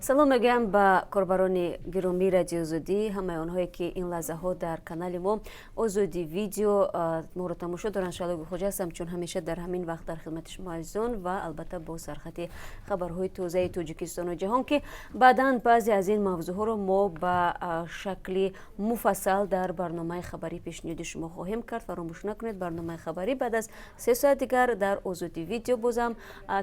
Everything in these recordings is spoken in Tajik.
Салом мегӯям ба корбарони гиромии Радиои Озодӣ, ҳамаи онҳое, ки ин лаҳзаҳо дар канали мо Озодӣ Видео моро тамошо доранд. Шаҳло Гулхоҷа ҳастам, чун ҳамеша дар ҳамин вақт дар хидмати шумо азизон ва албатта бо сархати хабарҳои тозаи Тоҷикистону ҷаҳон, ки баъдан баъзе аз ин мавзӯъҳоро мо ба шакли муфассал дар барномаи хабарӣ пешниҳоди шумо хоҳем кард. Фаромӯш накунед, барномаи хабарӣ баъд аз 3 соат дигар дар Озодӣ Видео, бозам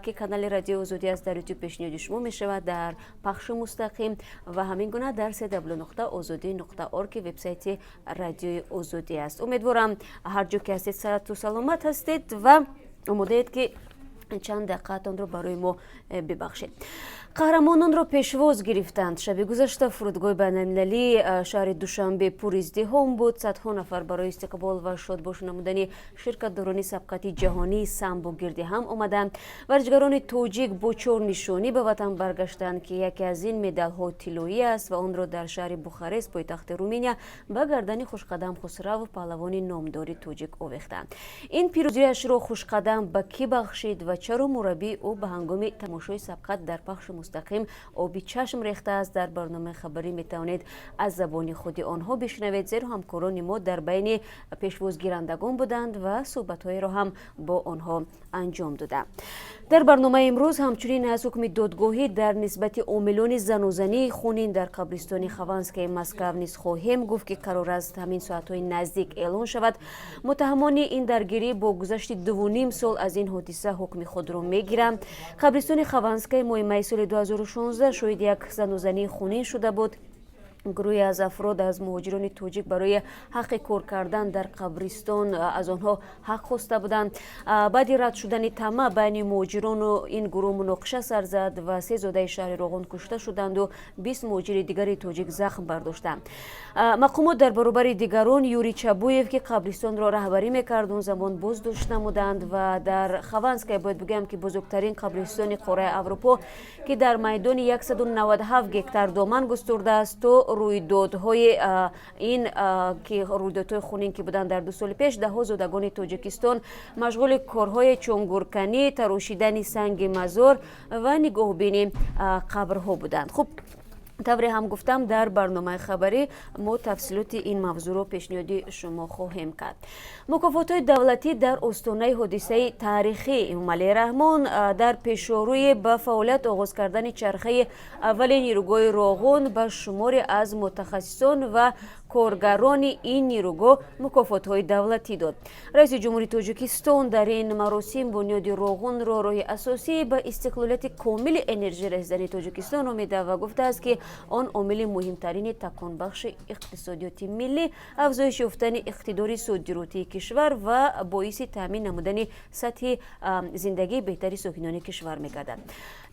ки канали Радиои Озодӣ аст, дар Ютуб пешниҳоди шумо мешавад дар пахши мустақим ва ҳамин гуна дар www.озодӣ.org, ки вебсайти Радиои Озодӣ аст. Умедворам, ҳар ҷо ки ҳастед, саҳату саломат ҳастед ва омодаед, ки чанд дақиқаатонро барои мо бибахшед. Қаҳрамононро пешвоз гирифтанд. Шаби гузашта фурудгоҳи байналмилалии шаҳри Душанбе пур издиҳом буд. Садҳо нафар барои истиқбол ва шодбош намудани ширкатдорони сабқати ҷаҳонии самбо гирди ҳам омаданд. Варзишгарони тоҷик бо чор нишонӣ ба ватан баргаштанд, ки яке аз ин медалҳо тиллоӣ аст ва онро дар шаҳри Бухарест, пойтахти Руминия, ба гардани Хушқадам Хусравов, паҳлавони номдори тоҷик, овехтанд. Ин пирӯзиашро Хушқадам ба кӣ бахшид ва чаро мураббии ӯ ба ҳангоми тамошои сабқат дар пахши мустақим оби чашм рехтааст, дар барномаи хабарӣ метавонед аз забони худи онҳо бишнавед, зеро ҳамкорони мо дар байни пешвозгирандагон буданд ва суҳбатҳоеро ҳам бо онҳо анҷом доданд. Дар барномаи имрӯз ҳамчунин аз ҳукми додгоҳӣ дар нисбати омилони занозании хунин дар қабристони Хованскияи Москав низ хоҳем гуфт, ки қарор аст ҳамин соатҳои наздик эълон шавад. Муттаҳамони ин даргирӣ бо гузашти 2,5 сол аз ин ҳодиса ҳукми худро мегиранд. Қабристони Хованская моҳи майи соли 2016 шоҳиди як занозании хунин шуда буд. Гурӯҳе аз афрод аз муҳоҷирони тоҷик барои ҳаққи кор кардан дар қабристон аз онҳо ҳақ хоста буданд. Баъди рад шудани тама байни муҳоҷирону ин гурӯҳ муноқиша сар зад ва се зодаи шаҳри Роғун кушта шуданду 20 муҳоҷири дигари тоҷик захм бардоштанд. Мақомот дар баробари дигарон Юрий Чабуев, ки қабристонро раҳбарӣ мекард, он замон боздошт намуданд. Ва дар Хованская, бояд бигӯям, ки бузургтарин қабристони қораи Аврупо, ки дар майдони 197 гектар доман густурдааст, то рӯйдодҳои ин ки рӯйдодҳои хунин ки буданд дар 2 соли пеш, даҳҳо зодагони Тоҷикистон машғули корҳои чун гӯрканӣ, тарошидани санги мазор ва нигоҳубини қабрҳо буданд. Хуб, тавре ҳам гуфтам, дар барномаи хабарӣ мо тафсилоти ин мавзӯъро пешниҳоди шумо хоҳем кард. Мукофотҳои давлатӣ дар остонаи ҳодисаи таърихӣ. Эмомалӣ Раҳмон дар пешорӯи ба фаъолият оғоз кардани чархаи аввали нерӯгоҳи Роғун ба шуморе аз мутахассисон ва коргарони ин нерӯгоҳ мукофотҳои давлатӣ дод. Раиси Ҷумҳури Тоҷикистон дар ин маросим бунёди Роғунро роҳи асосӣ ба истиқлолияти комили энержӣ расидани Тоҷикистон номида ва гуфтааст, ки он омили муҳимтарини таконбахши иқтисодиёти миллӣ, афзоиш ёфтани иқтидори содиротии кишвар ва боиси таъмин намудани сатҳи зиндагии беҳтари сокинони кишвар мегардад.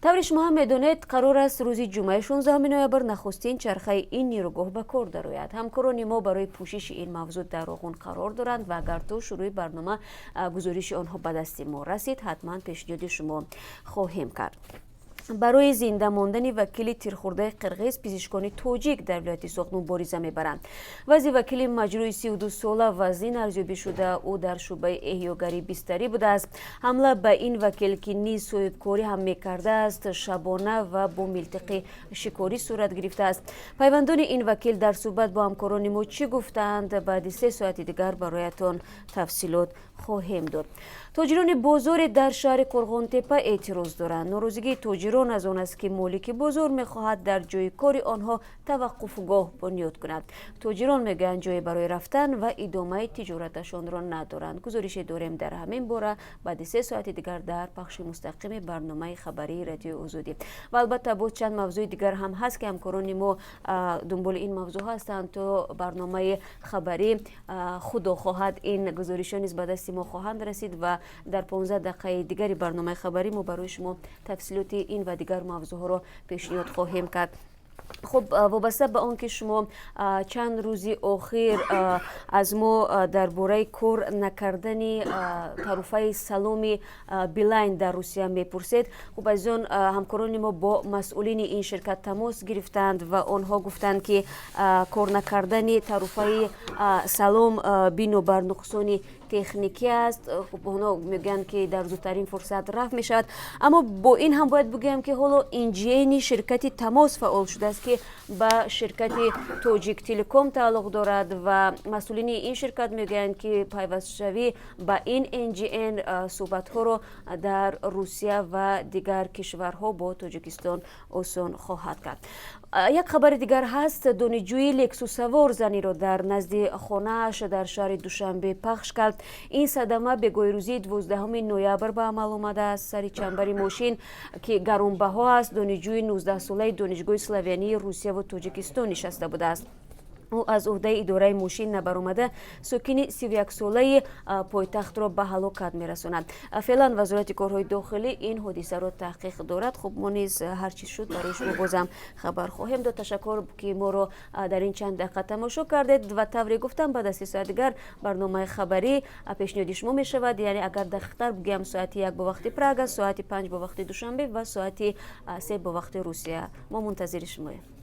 Тавре шумо ҳам медонед, қарор аст рӯзи ҷумъаи 16 ноябр нахустин чархаи ин нерӯгоҳ ба кор дарояд. Ҳамкорони мо барои пӯшиши ин мавзӯъ дар Роғун қарор доранд ва агар то шурӯъи барнома гузориши онҳо ба дасти мо расид, ҳатман пешниҳоди шумо хоҳем кард. Барои зинда мондани вакили тирхӯрдаи қирғиз пизишкони тоҷик дар вилояти Суғд мубориза мебаранд. Вазъи вакили маҷрӯҳи 32сола вазнин арзёбӣ шуда, ӯ дар шӯъбаи эҳёгарӣ бистарӣ будааст. Ҳамла ба ин вакил, ки низ соҳибкорӣ ҳам мекардааст, шабона ва бо милтиқи шикорӣ сурат гирифтааст. Пайвандони ин вакил дар суҳбат бо ҳамкорони мо чӣ гуфтаанд, баъди 3 соати дигар бароятон тафсилот хоҳем дод. Тоҷирони бозоре дар шаҳри Қурғонтеппа эътироз доранд. Норозигии тоҷирон аз он аст, ки молики бозор мехоҳад дар ҷои кори онҳо таваққуфгоҳ бунёд кунад. Тоҷирон мегӯянд, ҷое барои рафтан ва идомаи тиҷораташонро надоранд. Гузорише дорем дар ҳамин бора баъди 3 соати дигар дар пахши мустақими барномаи хабарии Радиои Озодӣ. Ва албатта, боз чанд мавзӯи дигар ҳам ҳаст, ки ҳамкорони мо дунболи ин мавзӯъ ҳастанд. То барномаи хабарӣ, худо хоҳад, ин гузоришҳо низ ба дасти мо хоҳанд расид ва дар 15 дақиқаи дигари барномаи хабарӣ мо барои шумо тафсилоти ин ва дигар мавзӯъҳоро пешниҳод хоҳем кард. Хуб, вобаста ба он ки шумо чанд рӯзи охир аз мо дар бораи кор накардани тарофаи Саломи Билайн дар Русия мепурсед, хуб, азизон, ҳамкорони мо бо масъулини ин ширкат тамос гирифтанд ва онҳо гуфтанд, ки кор накардани тарофаи Салом бинобар нуқсони техникӣ аст. Хуб, онҳо мегӯянд, ки дар зудтарин фурсат рафъ мешавад. Аммо бо ин ҳам бояд бигӯям, ки ҳоло NGN ширкати Тамос фаъол шудааст, ки ба ширкати Тоҷик Телеком тааллуқ дорад, ва масъулини ин ширкат мегӯянд, ки пайвастшавӣ ба ин NGN суҳбатҳоро дар Русия ва дигар кишварҳо бо Тоҷикистон осон хоҳад кард. Як хабари дигар ҳаст. Донишҷӯи лексусавор занеро дар назди хонааш дар шаҳри Душанбе пахш кард. Ин садама бегоҳи рӯзи 12 ноябр ба амал омадааст. Сари чамбари мошин, ки гаронбаҳо аст, донишҷӯи 19-солаи Донишгоҳи славянии Русияву Тоҷикистон нишаста будааст. Ӯ аз уҳдаи идораи мошин набаромада, сокини 31-солаи пойтахтро ба ҳалокат мерасонад. Феълан Вазорати корҳои дохилӣ ин ҳодисаро таҳқиқ дорад. Хуб, мо низ ҳар чиз шуд, барои шумо бозам хабар хоҳем дод. Ташаккур, ки моро дар ин чанд дақиқа тамошо кардед, ва тавре гуфтам, баъд аз 3 соат дигар барномаи хабарӣ пешниҳоди шумо мешавад, яъне агар дақиқтар бигӯям, соати 1 бо вақти Прага, соати 5 бо вақти Душанбе ва соати 3 бо вақти Русия. Мо мунтазири шумоем.